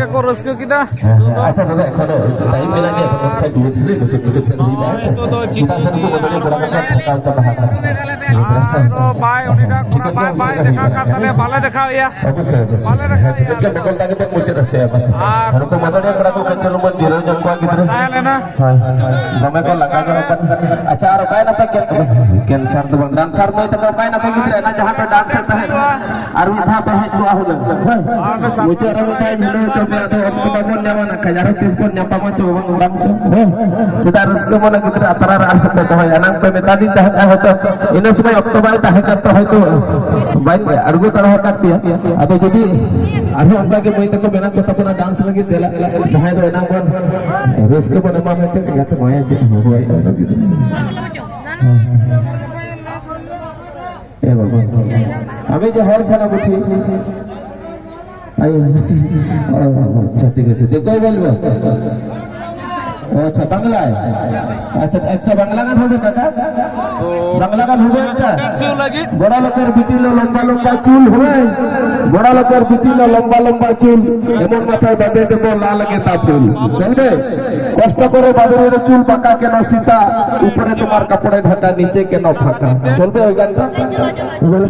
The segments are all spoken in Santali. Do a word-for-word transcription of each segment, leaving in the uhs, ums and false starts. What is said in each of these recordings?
ᱠᱚ ᱨᱟᱹᱥᱠᱟᱹ ᱠᱮᱫᱟ᱾ ᱦᱮᱸ, ᱦᱮᱸ᱾ ᱟᱪᱪᱷᱟ, ᱱᱚᱰᱮ ᱮᱠᱷᱚᱱ ᱴᱟᱭᱤᱢ ᱢᱮᱱᱟᱜ ᱜᱮᱭᱟ, ᱮᱠᱷᱚᱱ ᱠᱷᱟᱡ ᱰᱩᱭᱮᱴ ᱥᱮᱨᱮᱧ ᱢᱩᱪᱟᱹᱫ, ᱢᱩᱪᱟᱹᱫ ᱥᱮᱫ ᱦᱩᱭᱩᱜᱼᱟ, ᱦᱮᱸ ᱥᱮ? ᱱᱤᱛᱚᱜ ᱫᱚ ᱪᱮᱫ ᱪᱮᱫᱟᱜ ᱥᱮ ᱱᱩᱠᱩ ᱢᱟᱹᱫᱟᱹᱲᱤᱭᱟᱹ ᱠᱚᱲᱟ ᱠᱚ ᱛᱷᱟᱠᱟᱣ ᱪᱟᱵᱟ ᱟᱠᱟᱱᱟ᱾ ᱟᱨ ᱫᱚ ᱵᱟᱭ, ᱩᱱᱤ ᱫᱚ ᱠᱚᱲᱟ ᱵᱟᱭ, ᱵᱟᱭ ᱫᱮᱠᱷᱟᱣ ᱠᱟᱱ ᱛᱟᱞᱮᱭᱟ, ᱵᱟᱞᱮ ᱫᱮᱠᱷᱟᱣᱮᱭᱟ᱾ ᱚᱵᱚᱥᱥᱳᱭ, ᱚᱵᱚᱥᱥᱳᱭ᱾ ᱵᱟᱞᱮ ᱫᱮᱠᱷᱟᱣᱮᱭᱟ᱾ ᱴᱷᱤᱠ ᱜᱮᱭᱟ, ᱵᱮᱠᱚᱞ ᱫᱟ ᱜᱮᱵᱚᱱ ᱢᱩᱪᱟᱹᱫ ᱦᱚᱪᱚᱭᱟ, ᱵᱟᱥ᱾ ᱟᱨ ᱱᱩᱠᱩ ᱢᱟᱹᱫᱟᱹᱲᱤᱭᱟᱹ ᱠᱚᱲᱟ ᱠᱚ ᱠᱟᱹᱡ ᱪᱩᱞᱩᱝ ᱵᱚᱱ ᱡᱤᱨᱟᱹᱣ ᱧᱚᱜ ᱠᱚᱣᱟ, ᱜᱤᱫᱽᱨᱟᱹ᱾ ᱛᱟᱦᱮᱸ ᱞᱮᱱᱟ᱾ ᱦᱳᱭ, ᱦᱳᱭ, ᱦᱳᱭ᱾ ᱫᱚᱢᱮ ᱠᱚ ᱞᱟᱸᱜᱟ ᱧᱚᱜ ᱟᱠᱟᱱᱟ᱾ ᱟᱪᱪᱷᱟ, ᱟᱨ ᱚᱠᱟᱭ ᱱᱟᱯᱮ ᱠᱮᱱ-, ᱠᱮᱱᱥᱟᱨ ᱫᱚ ᱵᱟᱝ, ᱰᱟᱱᱥᱟᱨ ᱢᱟᱹᱭ ᱛᱟᱠᱚ ᱚᱠᱟᱭ ᱱᱟᱯᱮ ᱜᱤᱫᱽᱨᱟᱹ? ᱚᱱᱟ ᱡᱟᱦᱟᱸ ᱯᱮ ᱰᱟᱱᱥ ᱮᱫ ᱛᱟᱦᱮᱸᱫ, ᱟᱨ ᱢᱤᱫ ᱫᱷᱟᱣ ᱯᱮ ᱦᱮᱡ ᱠᱚᱜᱼᱟ ᱦᱩᱱᱟᱹᱝ᱾ ᱦᱳᱭ᱾ ᱢᱩᱪᱟᱹᱫ ᱨᱮ ᱢᱤᱫ ᱫᱷᱟᱣ ᱤᱧ ᱦᱤᱞᱟᱹᱣ ᱦᱚᱪᱚ ᱯᱮᱭᱟ, ᱟᱫᱚ ᱚᱠᱛᱚ ᱵᱟᱵᱚᱱ ᱧᱟᱢᱟ ᱱᱟᱜ ᱠᱷᱟᱡ, ᱟᱨᱦᱚᱸ ᱛᱤᱥ ᱵᱚᱱ ᱧᱟᱯᱟᱢᱟ ᱪᱚ ᱵᱟᱵᱚᱱ ᱧᱟᱯᱟᱢ ᱪᱚ᱾ ᱦᱳᱭ᱾ ᱪᱮᱫᱟᱜ ᱨᱟᱹᱥᱠᱟᱹ ᱢᱚᱱᱮ ᱜᱤᱫᱽᱨᱟᱹ ᱟᱛᱨᱟ ᱨᱮ ᱟᱞᱚ ᱯᱮ ᱫᱚᱦᱚᱭᱟ, ᱮᱱᱟᱝ ᱯᱮ ᱢᱮᱛᱟ ᱫᱤᱧ ᱛᱟᱦᱮᱸᱫ, ᱦᱚᱭᱛᱚ ᱤᱱᱟᱹ ᱥᱚᱢᱚᱭ ᱚᱠᱛᱚ ᱵᱟᱭ ᱛᱟᱦᱮᱸ ᱠᱟᱱ ᱛᱮ ᱦᱚᱭᱛᱚ ᱵᱟᱹᱧ ᱟᱬᱜᱚ ᱫᱟᱲᱮ ᱟᱠᱟᱫ ᱯᱮᱭᱟ᱾ ᱟᱫᱚ ᱡᱩᱫᱤ ᱟᱨᱦᱚᱸ ᱚᱱᱠᱟ ᱜᱮ ᱢᱟᱹᱭ ᱛᱟᱠᱚ ᱢᱮᱱᱟᱜ ᱠᱚ ᱛᱟᱵᱚᱱᱟ ᱰᱟᱱᱥ ᱞᱟᱹᱜᱤᱫ, ᱫᱮᱞᱟ, ᱡᱟᱦᱟᱸᱭ ᱫᱚ ᱮᱱᱟᱝ ᱵᱚᱱ ᱨᱟᱹᱥᱠᱟᱹ ᱵᱚᱱ ᱮᱢᱟ ᱢᱮᱱᱛᱮ, ᱜᱟᱛᱮ ᱢᱟᱭᱟ ᱪᱮᱫ ᱦᱚᱸ ᱵᱟᱭ ᱮᱢᱟ ᱞᱟᱹᱜᱤᱫ᱾ ᱮ ᱵᱟᱵᱟ, ᱟᱵᱮ ᱡᱮ ᱦᱚᱲ ᱪᱷᱟᱲᱟ ᱵᱩᱴᱷᱤ᱾ ᱟᱭᱳ᱾ ᱚ, ᱟᱪᱪᱷᱟ, ᱴᱷᱤᱠ ᱟᱪᱷᱮ। দেখো বলবো। ও আচ্ছা, বাংলায়। আচ্ছা, একটা বাংলা গান হবে, কাকা? বাংলা গান হবে একটা? ডান্সিং লাগি। বড় লোকের বিটিলো লম্বা লম্বা চুল হবে। বড় লোকের বিটিলো লম্বা লম্বা চুল। এমন মাথায় বাঁধে দেবো লাল গেঁদা ফুল। চলবে? কষ্ট করে বাদুড়ের চুল পাকা কেন সীতা? উপরে তোমার কাপড়ে ঢাকা, নিচে কেন ফাঁকা? চলবে ওই গানটা? ᱵᱚᱞᱮ,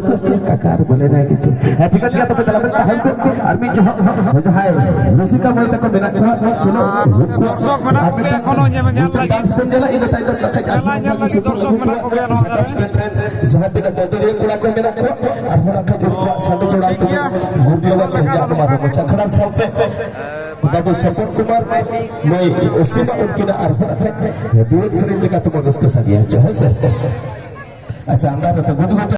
ᱠᱟᱠᱟ ᱟᱨ ᱵᱚᱞᱮ ᱱᱟᱭ ᱠᱤᱪᱷᱩ᱾ ᱦᱮᱸ, ᱴᱷᱤᱠ ᱜᱮᱭᱟ, ᱛᱚᱵᱮ ᱫᱮᱞᱟ ᱵᱮᱱ ᱛᱟᱦᱮᱱ ᱠᱚ᱾ ᱟᱨ ᱢᱤᱫ ᱡᱚᱦᱚᱜ ᱡᱟᱦᱟᱸᱭ ᱨᱩᱥᱤᱠᱟ ᱢᱟᱹᱭ ᱛᱟᱠᱚ ᱢᱮᱱᱟᱜ ᱠᱚᱣᱟ, ᱪᱚᱞᱚ, ᱩᱱᱠᱩᱣᱟᱜ ᱫᱚᱨᱥᱚᱠ ᱢᱮᱱᱟᱜ ᱟᱨ ᱠᱚᱜᱮᱭᱟ, ᱢᱤᱫᱴᱟᱝ ᱮᱠᱷᱚᱱᱳ ᱧᱮᱞ, ᱧᱮᱞ ᱢᱤᱫᱴᱟᱝ ᱞᱟᱹᱜᱤᱫ᱾ ᱰᱟᱱᱥ ᱵᱚᱱ ᱧᱮᱞᱟ, ᱤᱱᱟᱹ ᱛᱟᱭᱱᱚᱢ ᱱᱟᱠᱷᱟᱡ ᱧᱮᱞᱟ, ᱧᱮᱞ ᱞᱟᱹᱜᱤᱫ ᱫᱚᱨᱥᱚᱠ ᱢᱮᱱᱟᱜ ᱠᱚᱜᱮᱭᱟ ᱱᱚᱣᱟ ᱡᱟᱦᱟᱸ ᱫᱷᱟᱨᱮ᱾ ᱛᱤᱱᱟᱹᱜ ᱢᱟᱹᱫᱟᱹᱲᱤᱭᱟᱹ ᱠᱚᱲᱟ ᱠᱚ ᱢᱮᱱᱟᱜ ᱠᱚᱣᱟ, ᱟᱨᱦᱚᱸ ᱱᱟᱠᱷᱟᱡ ᱩᱱᱠᱩᱣᱟᱜ ᱥᱟᱸᱜᱮ ᱡᱚᱲᱟᱣ ᱛᱮᱵᱚᱱ ᱜᱩᱰᱤᱭᱟᱹᱣᱟ ᱛᱮᱦᱮᱧᱟᱜ ᱱᱚᱣᱟ ᱨᱚᱢᱚᱡᱽ ᱟᱠᱷᱲᱟ ᱥᱟᱶᱛᱮ ᱵᱟᱹᱵᱩ ᱥᱚᱯᱚᱱ ᱠᱩᱢᱟᱨ ᱢᱟᱹᱭ ᱚᱥᱤᱢᱟ ᱩᱱᱠᱤᱱᱟᱜ ᱟᱨᱦᱚᱸ ᱱᱟᱠᱷᱟᱡ ᱰᱩᱭᱮᱴ ᱥᱮᱨᱮᱧ ᱞᱮᱠᱟ ᱛᱮᱵᱚᱱ ᱨᱟᱹᱥᱠᱟᱹ ᱥᱟᱸᱜᱮᱭᱟ ᱦᱚᱪᱚ, ᱦᱮᱸ ᱥᱮ? ᱟᱪᱪᱷᱟ, ᱟᱢᱫᱟ ᱨᱮ ᱛᱚ ᱜᱩᱰᱩ ᱜᱩᱰᱩ